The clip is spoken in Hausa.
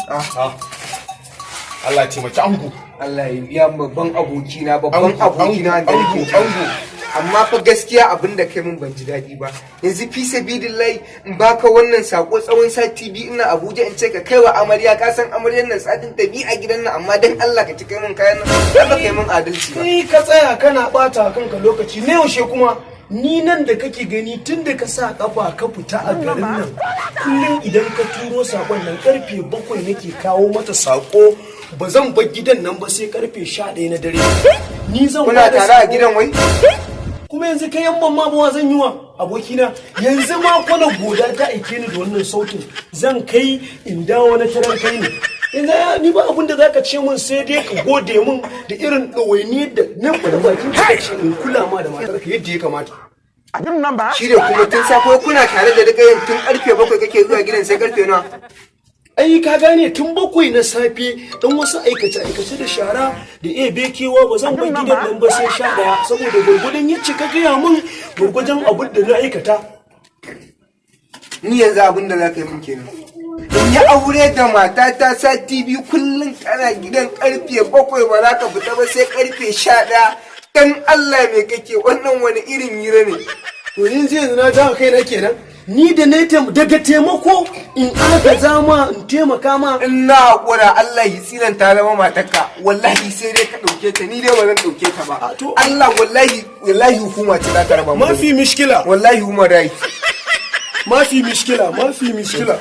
Ah. Allah ya taimaki ango. Allah ya biya, babban abokina, babban Ango, abokina da ango, nake ji. ango. Amma fa gaskiya abin da kai mun ban ji daɗi ba. Yanzu fi sabilillahi in baka wannan sako tsawon sati 2 ina Abuja, in ce ka kai wa amarya, ka san amaryar nan satin ta 2 a gidan nan, amma dan Allah ka ci kai mun kayan nan, ba kai mun adalci ba. Kai ka tsaya kana bata kanka lokaci ne, yaushe kuma ni nan da kake gani, tun da ka sa kafa ka fita a garin nan, kullum idan ka turo sakon nan karfe 7 nake kawo mata sako. Ba zan bar gidan nan ba sai karfe 11 na dare. Ni zan Kuna bada tare a sako. gidan wai? Kuma yanzu kai yan ma ba zan yi wa abokina. Yanzu ma kwana goda ta aike ni da wannan sautin, zan kai in dawo na tarar kai ne. Yanzu ni ba abin da zaka ce mun sai dai ka gode mun da irin ɗawainiyar da nan da bakin ka ce in kula ma da matarka yadda ya kamata. Shi ne kuma tun safe kuna tare da rikayen, tun karfe 7 kake zuwa gidan, sai karfe nawa? Ai ka gane, tun 7 na safe dan wasu aikace aikace da shara da iya bekewa, ba zan bar gidan nan ba sai 11, saboda gwargwadon yacce ka gaya mun, gwargwadon abin da na aikata. Ni yanzu abin da za ka yi mun kenan, in yi aure da matata sati 2, kullum kana gidan karfe 7, ba za ka fita ba sai karfe 11. Dan Allah me kake? Wannan wani irin hira ne? To yanzu yanzu na jawo kaina kenan, ni da na daga taimako in agaza ma, in taimaka ma. In na haƙura, Allah ya tsinan ta zama matarka, wallahi sai dai ka ɗauke ta, ni dai ba zan ɗauke ta ba. A, to- Allah, wallahi, wallahi hukuma ce za ta raba mu. Mafi mishkila. Wallahi human right. Mafi mishkila, mafi mishkila.